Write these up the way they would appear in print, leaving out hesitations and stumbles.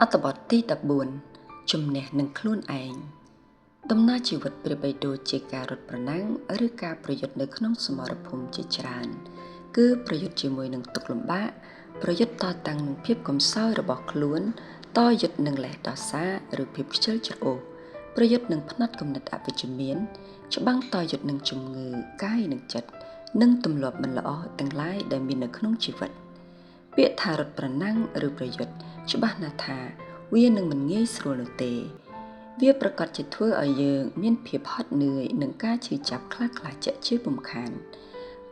អត្ថបទទី14ជំនះនឹងខ្លួនឯងដំណើរជីវិតប្រៀបបីដូចជាការរត់ប្រណាំងឬការប្រយុទ្ធនៅក្នុងសមរភូមិជាច្រើនគឺប្រយុទ្ធជាមួយនឹងទុក្ខលំបាកប្រយុទ្ធតតាំងនឹងភាពកំសោយរបស់ខ្លួនតយុទ្ធនឹងលេសដោះសារឬភាពខ្ជិលច្រអូសប្រយុទ្ធនឹងផ្នត់គំនិតអវិជ្ជមានច្បាំងតយុទ្ធនឹងជំងឺកាយនិងចិត្តនិងទម្លាប់មិនល្អទាំងឡាយដែលមាននៅក្នុងជីវិតពាក្យថារត់ប្រណាំងឬប្រយុទ្ធច្បាស់ណាស់ថាវានឹងមិនងាយស្រួលនោះទេវាប្រកាសជាធ្វើឲ្យយើងមានភាពហត់នឿយនិងការឈឺចាប់ខ្លះៗជាក់ជាពុំខាន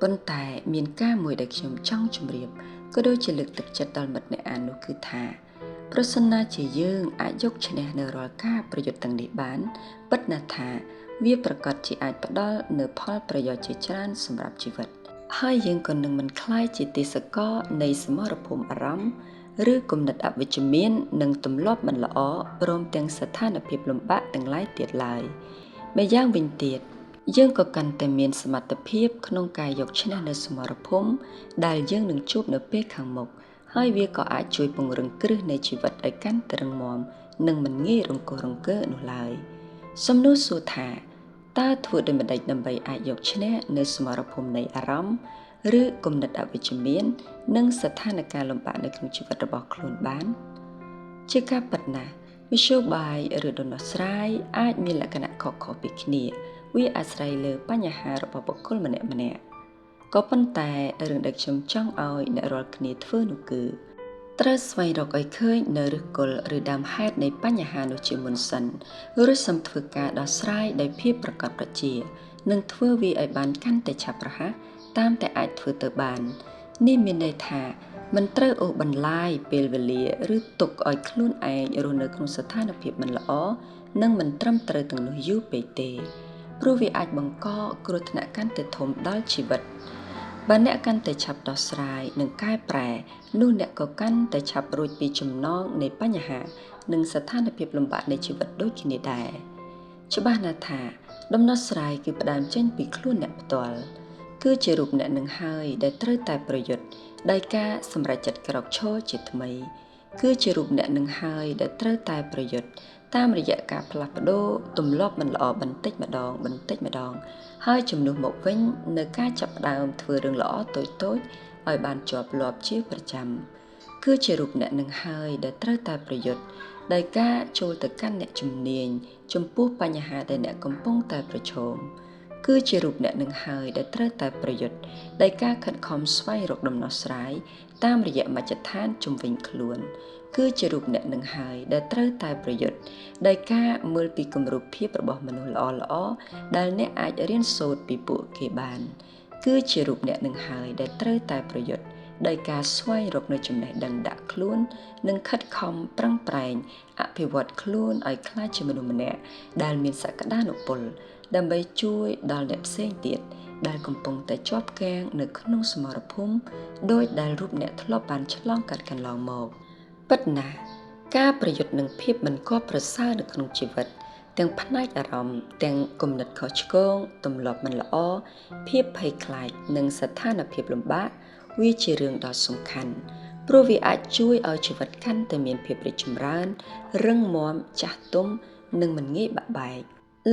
ប៉ុន្តែមានការមួយដែលខ្ញុំចង់ជម្រាបក៏ដូចជាលើកទឹកចិត្តដល់មិត្តអ្នកអាននោះគឺថាប្រសិនណាជាយើងអាចយកឈ្នះនៅរាល់ការប្រយុទ្ធទាំងនេះបានពិតណាស់ថាវាប្រកាសជាអាចផ្ដល់នូវផលប្រយោជន៍ជាច្រើនសម្រាប់ជីវិតហើយយើងក៏នឹងមិនក្លាយជាទេសកលនៃសមរភូមិអារម្មណ៍ឬគំនិតអវិជ្ជមាននិងទម្លាប់មិនល្អព្រមទាំងស្ថានភាពលំបាកទាំងឡាយទៀតឡើយម្យ៉ាងវិញទៀតយើងក៏កាន់តែមានសមត្ថភាពក្នុងការយកឈ្នះនៅសមរភូមិដែលយើងនឹងជួបនៅពេលខាងមុខហើយវាក៏អាចជួយពង្រឹងគ្រឹះនៃជីវិតឲ្យកាន់តែរឹងមាំនិងមិនងាយរង្គោះរង្គើនោះឡើយសំណួរសួរថាតើធ្វើដូចម្តេចដើម្បីអាចយកឈ្នះនៅសមរភូមិនៃអារម្មណ៍ឬគំនិតអវិជ្ជមាននិងស្ថានភាពលំបាកនៅក្នុងជីវិតរបស់ខ្លួនបានជាការពិតណាស់មធ្យោបាយឬដំណោះស្រាយអាចមានលក្ខណៈខុសៗពីគ្នាវាអាស្រ័យលើបញ្ហារបស់បុគ្គលម្នាក់ៗក៏ប៉ុន្តែរឿងដែលខ្ញុំចង់ឲ្យអ្នករាល់គ្នាធ្វើនោះគឺត្រូវស្វែងរកឲ្យឃើញនៅឫសគល់ឬដើមហេតុនៃបញ្ហានោះជាមុនសិនរួចសូមធ្វើការដោះស្រាយដោយភាពប្រាកដប្រជានិងធ្វើវាឲ្យបានកាន់តែឆាប់រហ័សតាមតែអាចធ្វើទៅបាននេះមានន័យថាមិនត្រូវអូសបន្លាយពេលវេលាឬទុកឲ្យខ្លួនឯងរស់នៅក្នុងស្ថានភាពមិនល្អនិងមិនត្រឹមត្រូវទាំងនោះយូរពេកទេព្រោះវាអាចបង្កគ្រោះថ្នាក់កាន់តែធំដល់ជីវិតបើអ្នកកាន់តែឆាប់ដោះស្រាយនិងកែប្រែនោះអ្នកក៏កាន់តែឆាប់រួចពីចំណងនៃបញ្ហានិងស្ថានភាពលំបាកនៃជីវិតដូចគ្នាដែរច្បាស់ណាស់ថាដំណោះស្រាយគឺផ្ដើមចេញពីខ្លួនអ្នកផ្ទាល់គឺជារូបអ្នកនឹងហើយដែលត្រូវតែប្រយុទ្ធដោយការសម្រេចចិត្តក្រោកឈរជាថ្មីគឺជារូបអ្នកនឹងហើយដែលត្រូវតែប្រយុទ្ធតាមរយៈការផ្លាស់ប្ដូរទម្លាប់មិនល្អបន្តិចម្ដងបន្តិចម្ដងហើយជំនួសមកវិញនៅការចាប់ផ្ដើមធ្វើរឿងល្អតូចៗឲ្យបានជាប់លាប់ជាប្រចាំគឺជារូបអ្នកនឹងហើយដែលត្រូវតែប្រយុទ្ធដោយការចូលទៅកាន់អ្នកជំនាញចំពោះបញ្ហាដែលអ្នកកំពុងតែប្រឈមគឺជារូបអ្នកនឹងហើយដែលត្រូវតែប្រយុទ្ធដោយការខិតខំស្វែងរកដំណោះស្រាយតាមរយៈមជ្ឈដ្ឋានជំវិញខ្លួនគឺជារូបអ្នកនឹងហើយដែលត្រូវតែប្រយុទ្ធដោយការមើលពីគំរូភាពរបស់មនុស្សល្អៗដែលអ្នកអាចរៀនសូត្រពីពួកគេបានគឺជារូបអ្នកនឹងហើយដែលត្រូវតែប្រយុទ្ធដោយការស្វែងរកនូវចំណេះដឹងដាក់ខ្លួននិងខិតខំប្រឹងប្រែងអភិវឌ្ឍខ្លួនឲ្យក្លាយជាមនុស្សម្នាក់ដែលមានសក្តានុពលដើម្បីជួយដល់អ្នកផ្សេងទៀតដែលកំពុងតែជាប់គាំងនៅក្នុងសមរភូមិដោយដែលរូបអ្នកធ្លាប់បានឆ្លងកាត់កន្លងមកពិតណាស់ការប្រយុទ្ធនឹងភាពមិនគប្បីប្រសើរនៅក្នុងជីវិតទាំងផ្នែកអារម្មណ៍ទាំងគំនិតខុសឆ្គងទម្លាប់មិនល្អភាពភ័យខ្លាចនិងស្ថានភាពលំបាកវាជារឿងដ៏សំខាន់ព្រោះវាអាចជួយឲ្យជីវិតកាន់តែមានភាពរីកចម្រើនរឹងមាំចាស់ទុំនិងមិនងាយបាក់បែក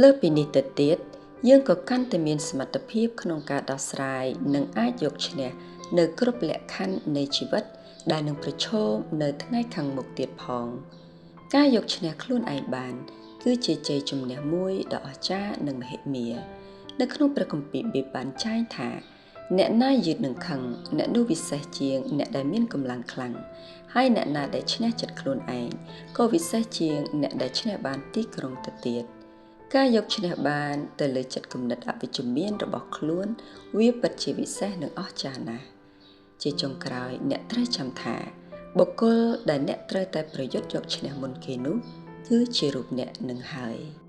លើសពីនេះទៅទៀតយើងក៏កាន់តែមានសមត្ថភាពក្នុងការដោះស្រាយនិងអាចយកឈ្នះនៅគ្រប់លក្ខខណ្ឌនៃជីវិតដែលនឹងប្រឈមនៅថ្ងៃខាងមុខទៀតផងការយកឈ្នះខ្លួនឯងបានគឺជាជ័យជំនះមួយដ៏អស្ចារ្យនិងមហិមានៅក្នុងព្រះគម្ពីរបៀបបានចែងថាអ្នកណាយឺតនឹងខឹងអ្នកនោះវិសេសជាងអ្នកដែលមានកម្លាំងខ្លាំងហើយអ្នកណាដែលឈ្នះចិត្តខ្លួនឯងក៏វិសេសជាងអ្នកដែលឈ្នះបានទីក្រុងទៅទៀតការយកឈ្នះបានទៅលើចិត្តគំនិតអវិជ្ជមានរបស់ខ្លួនវាពិតជាវិសេសនិងអស្ចារ្យណាស់ជាចុងក្រោយអ្នកត្រូវចាំថាបុគ្គលដែលអ្នកត្រូវតែប្រយុទ្ធយកឈ្នះមុនគេនោះគឺជារូបអ្នកនឹងហើយ។